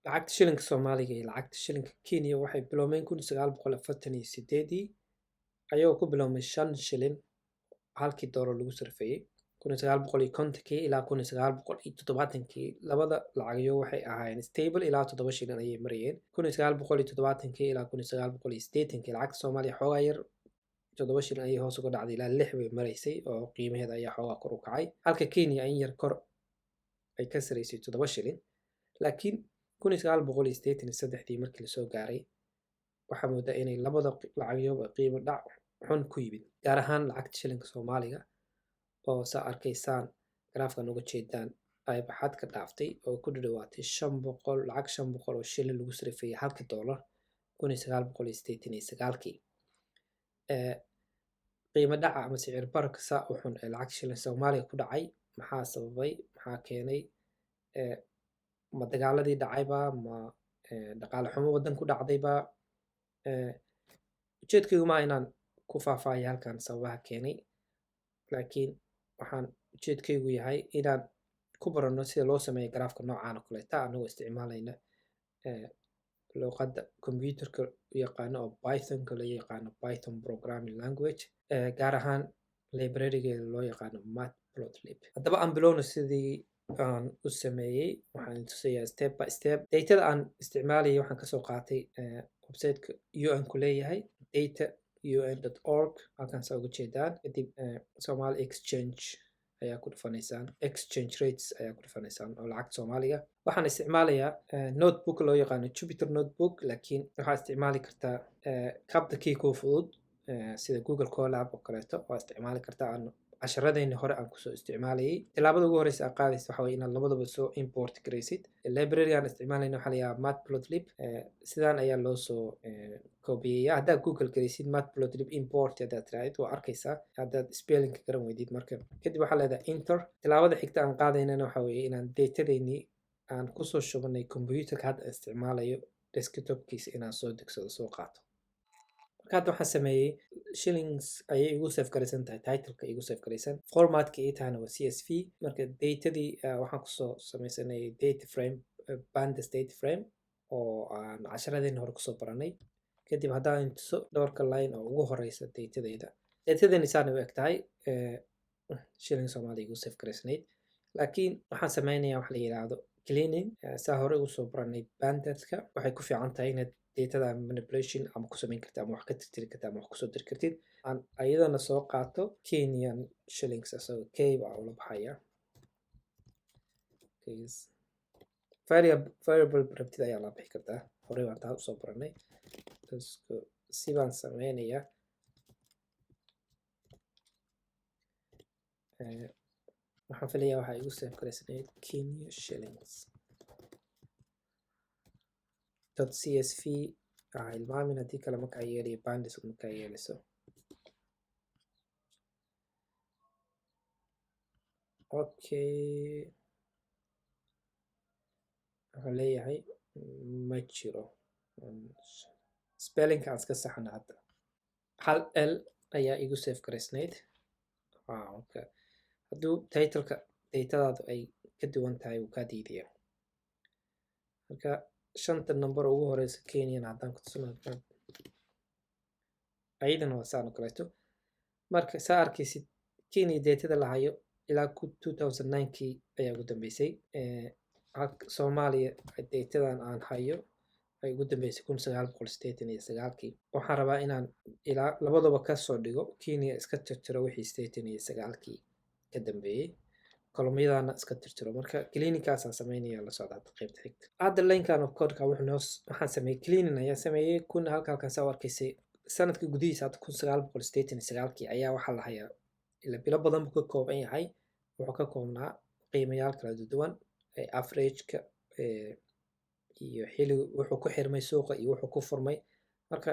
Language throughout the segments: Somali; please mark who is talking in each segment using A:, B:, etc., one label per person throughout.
A: Lacagta shilinka Soomaaliga iyo lacagta shilinka Kenya waxay biloomeen 1948-dii, ayagoo ku biloomay 5 shilin halkii doolar lagu sarfeeyey. 1950-kii ilaa 1970-kii labada lacagyo waxay ahaayeen stable, ilaa 7 shilin ayay marayeen. 1970-kii ilaa 1980-kii lacagta Soomaaliya xoogaa yar 7 shilin ayay hoos uga dhacday, ilaa 6 bay maraysay oo qiimaheeda ayaa xoogaa kor u kacay, halka Kenya in yar kor ay ka saraysay 7 shilin. Laakiin 1983-dii markii lasoo gaaray, waxaa moodaa inay labada lacagyoba qiimo dhac xun ku yimid, gaar ahaan lacagta shilinka Soomaaliga oo saa arkaysaan garaafkan uga jeedaan ay baxad ka dhaaftay oo ku dhawaatay 500, lacag 500 oo shilin lagu sarifayay halkii doolar 1989-kii. Qiimo dhaca ama sicir bararka saa u xun ee lacagta shilin Soomaaliga ku dhacay maxaa sababay? Maxaa keenay? Ma dagaaladii dhacayba? Ma dhaqaale xumo waddan ku dhacdayba? Ujeedkaygu maa inaan ku faahfaahiyo halkan sababaha keenay, laakiin waxaan ujeedkaygu yahay inaan ku baranno sida loo sameeyo garaafka noocaan oo kaleeta, anagoo isticmaalayna luqadda computerka u yaqaano oo Pythonka loo yaqaano, Python programming language, gaar ahaan librarygeeda loo yaqaano Matplotlib. Haddaba aan bilowno sidii aan u sameeyey. Waxaan tusayaa step by step. Datada aan isticmaalayay waxaan kasoo qaatay websiteka UN ku leeyahay, data un.org, halkan saa uga jeedaan. Kadib Somali exchange ayaa ku dhufanaysaan, exchange rates ayaa ku dhufanaysaan oo lacagta Soomaaliga. Waxaan isticmaalayaa notebook loo yaqaano Jupyter Notebook, laakiin waxaa isticmaali kartaa kabda kii kuu fudud, sida Google Colab oo kaleeto waa isticmaali kartaa, aan casharadeenii hore aan kusoo isticmaalayay. Tilaabada ugu horeysa aad qaadaysa waxa weye inaad labadaba soo import garaysid. Library aan isticmaalayna waxaa la yidhaha Matplotlib. Sidaan ayaa loo soo koobiyaya. Haddaad Google garaysid Matplotlib import haddaad tirahdid, waa arkaysaa haddaad spellingka garan weydid. Marka kadib waxaa leedahay enter. Tilaabada xigta aan qaadaynana waxa weeye inaan datadeenii aan kusoo shubanay computerka hadda isticmaalayo desktopkiisa inaan soo degsado, soo qaato. Marka hadda waxaan sameeyey, shillings ayay igu save garaysan tahay, titleka igu save garaysan, formatka ii tahana waa CSV. Marka datadii waxaan kusoo sameysanay data frame, pandas data frame oo aan casharadeenii hore kusoo baranay. Kadib haddaan tuso dhowrka line oo ugu horeysa datadayda, datadeeni saana u eg tahay, shilling Soomaaliya igu save garaysnayd. Laakiin waxaan sameynayaa wax la yidhaahdo cleaning. Saa hore ugu soo baranay pandaska, waxay ku fiican tahay inaad datada manipulation ama ku samayn kartid, ama wax ka tirtiri kartid, ama wax kusoo diri kartid. Aan ayadana soo qaato Kenyan shillings, asagoo k baa ula baxaya. Variable rabtid ayaa la bixi kartaa, horey baan taa usoo baranay. Si baan sameynayaa, waxaan filayaa waxaa igu save garaysnayd Kenya shillings .csv. Ha hilmaamin, haddii kale markaa yeelayo pandas markaa yeelayso. Okay, wuxuu leeyahay ma jiro. Spellingka aan iska saxana hadda, hal l ayaa igu save garaysnayd. Okay, hadduu titleka datadaadu ay ka duwan tahay, wuu kaa diidaya. Marka shanta number ugu horeysa Kenyan haddaan ku tusino, ayadana waa saan oo kaleeto. Marka saa arkaysid, Kenya datada la hayo ilaa 2009-kii ayaa ugu dambeysay. Soomaaliya datadan aan hayo ay ugu dambeysay 1989-kii. Waxaan rabaa inaan ilaa labadaba ka soo dhigo, Kenya iska tirtiro wixii 89-kii ka dambeeyey, columnyadana iska tirtiro. Marka cleaningkaasaan sameynaya, la socda hadda qaybta xigta. Hadda linekan of codeka wuxuu noo, waxaan sameeyey cleaning ayaa sameeyey kun halka halkan saa u arkaysay sanadka gudihiisa. Hadda 1989-kii ayaa waxaa la hayaa, ila bilo badan buu ka kooban yahay. Wuxuu ka koobnaa qiimayaal kala duwan, averageka iyo xilli wuxuu ku xirmay suuqa iyo wuxuu ku furmay. Marka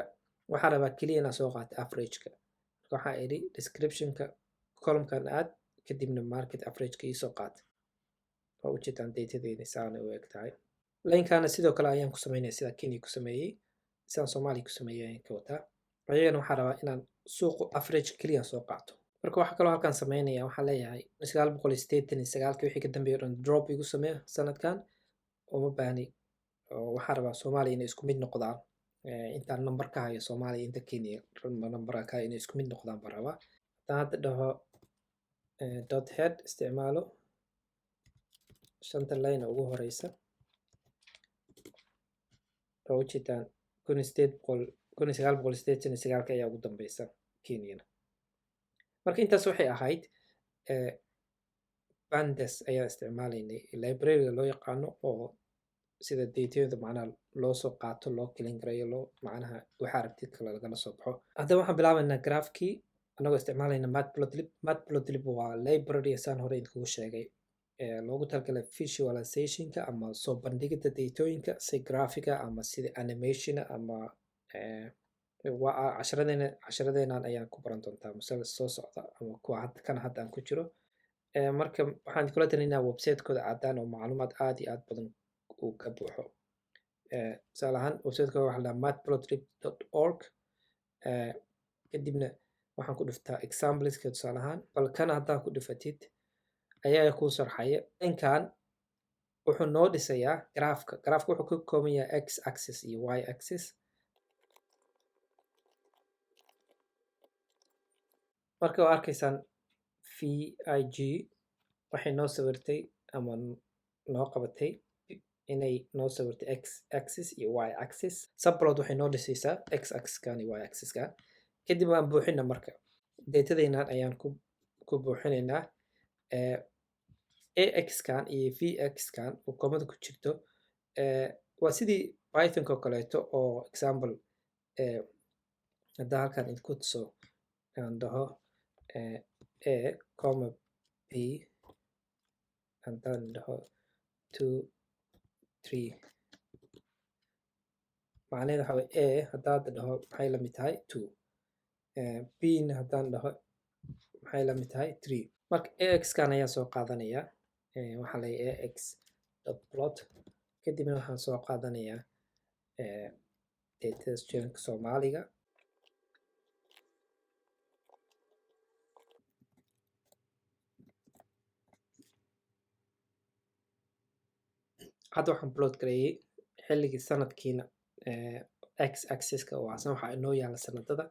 A: waxaan rabaa keliya inaan soo qaato averageka. Marka waxaa idhi descriptionka columnkan aad, kadibna market averageka iisoo qaata. Waa ujeedaan datadeeni saana u eg tahay. Linekana sidoo kale ayaan ku sameynaya, sida Kenya ku sameeyey, sidaan Soomaaliya ku sameeyey ayaan ka wataa. Ayagana waxaan rabaa inaan suuqu average keliya soo qaato. Marka waxaa kaloo halkan sameynaya, waxaan leeyahay 1989-kii wixii ka dambeeyay o dhan drop igu samee sanadkan. Uma baahni Oo waxaan rabaa Soomaaliya inay isku mid noqdaan. Intaan number ka hayo Soomaaliya, inta Kenya number ka hayo, inay isku mid noqdaan baan rabaa. Haddaan hadda dhaho dot head isticmaalo, shanta line ugu horeysa oo ujeedaan 1800, 1989-ka ayaa ugu dambeysa Kenyana. Marka intaas waxay ahayd Pandas ayaan isticmaalaynay, library-ga loo yaqaano oo sida datayada macnaha loo soo qaato, loo clean gareeyo, loo macnaha waxaa rabtid kale lagala soo baxo. Haddaba waxaan bilaabaynaa graphkii anagoo isticmaalayna Matplotlib. Matplotlib waa library, saan hore idinkugu sheegay, loogu talagalay visualizationka ama soo bandhigida datooyinka si graphica ama sida animation ama waa casharadeena. Casharadeenan ayaan ku baran doontaa musala soo socda ama kuwa kan hadda aan ku jiro. Marka waxaan kula talinayaa website-kooda aadaan oo macluumaad aad iyo aad badan uu ka buuxo. Tusaale ahaan, website-kooda waxaa la dhahaa matplotlib.org. Kadibna waxaan ku dhuftaa exampleska. Tusaale ahaan, bal kana haddaa ku dhufatid ayaa kuu sharxaya. Dhankan wuxuu noo dhisayaa graafka. Graafka wuxuu ka kooban yahay x axis iyo y axis. Marka waa arkaysaan, VIG waxay noo sawirtay ama noo qabatay inay noo sawirtay x axis iyo y axis. Subplot waxay noo dhisaysaa x axiskan iyo y axiskan. Kadib waan buuxina. Marka datadeenan ayaan ku buuxinaynaa ax kan iyo vx kan oo komada ku jirto. Waa sidii Pythonka oo kaleeto oo example haddaan halkan idinku tuso, aan dhaho a comma b, haddaan dhaho 2 3, macnaheedu waxa waye a haddaad dhaho maxay la mid tahay 2, b na haddaan dhaho maxay la mid tahay 3. Marka ax kan ayaan soo qaadanaya. Waxaa leeyahay ax dot plot. Kadibna waxaan soo qaadanayaa datada shilinka Soomaaliga. Hadda waxaan plot gareeyay xilligii sanadkiina x axiska oo asna waxaa inoo yaala sanadada.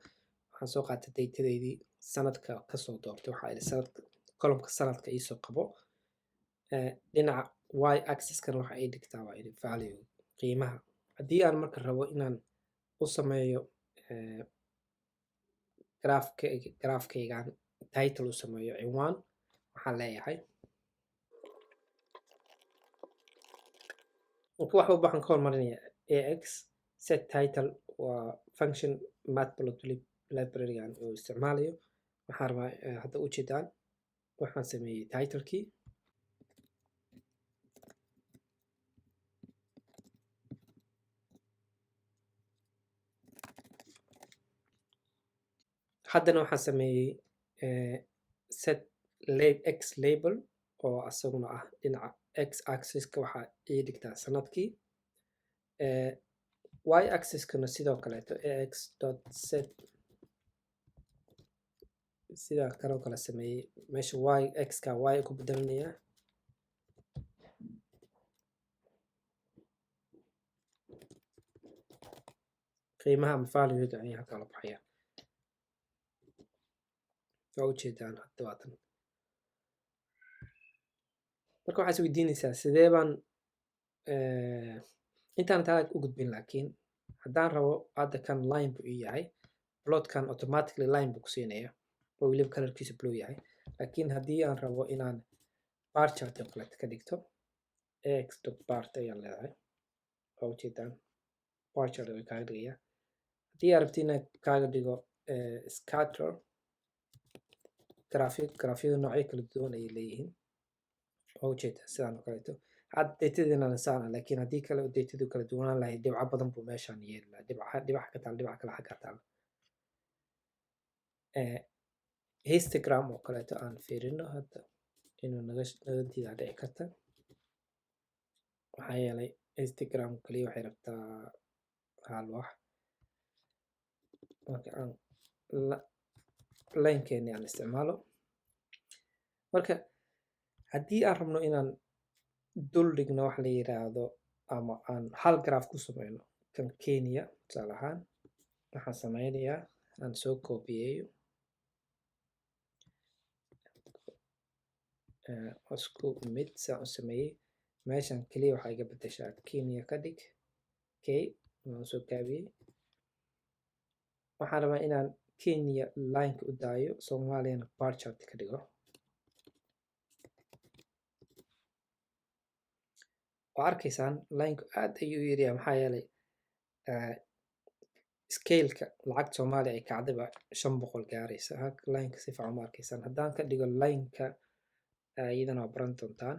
A: Waxaan soo qaatay datadeydii sanadka, kasoo doortay. Waxaa idhi sanadka, columnka sanadka iisoo qabo. Dhinaca y axiskana waxa ii dhigtaa, waa idhi, value, qiimaha. Haddii aan marka rabo inaan u sameeyo graafkaygan title u sameeyo, cinwaan, waxaan leeyahay marka wax walba waxaan ka hormarinayaa ax set title. Waa function Matplotlib library-gan uu isticmaalayo. Waxaan rabaa hadda ujeedaan waxaan sameeyey titlekii. Haddana waxaan sameeyey set x label oo asaguna ah dhinaca x axiska waxaa ii dhigtaa sanadkii. Y axiskana sidoo kaleeto ax dot set, sidaa kaloo kale sameeyey. Meesha y x ka y ku bedelanayaa. Qiimaha ama valuega ayaa halkaa la baxaya. Waa ujeedaan hadda, waatan. Marka waxaa is weydiinaysaa sidee baan intaan taa u gudbin. Laakiin haddaan rabo hadda kan line buu ii yahay, plotkan automatically line buu ku siinaya oo weliba colorkiisu blue yahay. Laakiin haddii aan rabo inaan bar chart oo kaleeto ka dhigto, ax dot bar ayaan leedahay. Waa ujeedaan, bar chart ayuu kaaga dhigaya. Haddii aad rabti inaad kaaga dhigo scatter graphic, graphyada noocyo kala duwan ayay leeyihiin. Waa ujeedaa, sidaan oo kaleeto. Hadda datadeenana saan ah, laakiin haddii kale datadu kala duwanaan lahayd, dhibco badan buu meeshaan yeeli lahaa, dhibca dhibac ka taal, dhibac kale xagga taal. Histogram oo kaleeto aan fiirino hadda inuu naga diidaa dhici karta, maxaa yeelay histogram kaliya waxay rabtaa hal wax. Marka aan linekeeni aan isticmaalo. Marka haddii aan rabno inaan dul dhigno wax la yiraahdo Ama aan hal graph ku sameyno kan Kenya tusaale ahaan. Waxaan sameynayaa aan soo koobiyeeyo, isku mid saan u sameeyey. Meeshan keliya waxaa iga bedeshaa Kenya ka dhig k, waan soo gaabiyey. Waxaan rabaa inaan Kenya lineka u daayo, Soomaaliyana bar chart ka dhigo. Waa arkaysaan lineku aad ayuu u yaryahay, maxaa yeelay scaleka lacagta Soomaaliya ay kacdayba 500 gaaraysa. Halka lineka si fiican uma arkaysaan. Haddaan ka dhigo lineka, iyadana waa baran doontaan.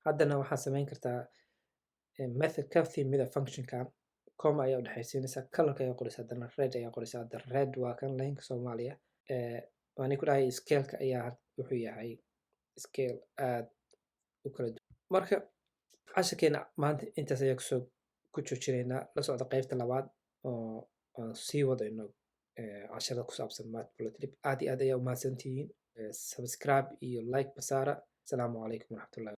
A: Haddana waxaad samayn kartaa method ka mida functionkan, comma ayaa udhexaysiinaysaa, colorka ayaa qoraysaa, haddana red ayaa qoraysaa. Hadda red waa kan lineka Soomaaliya. Waan ku dhahay scaleka ayaa wuxuu yahay scale aad u kala duwan. Marka casharkeena maanta intaas ayaa kusoo ku joojinaynaa. La socda qaybta labaad oo aan sii wadayno casharada ku saabsan Matplotlib. Aad iyo aad ayaa umahadsantihiin. Subscribe iyo like basaara. Asalaamu calaykum waraxmatullahi.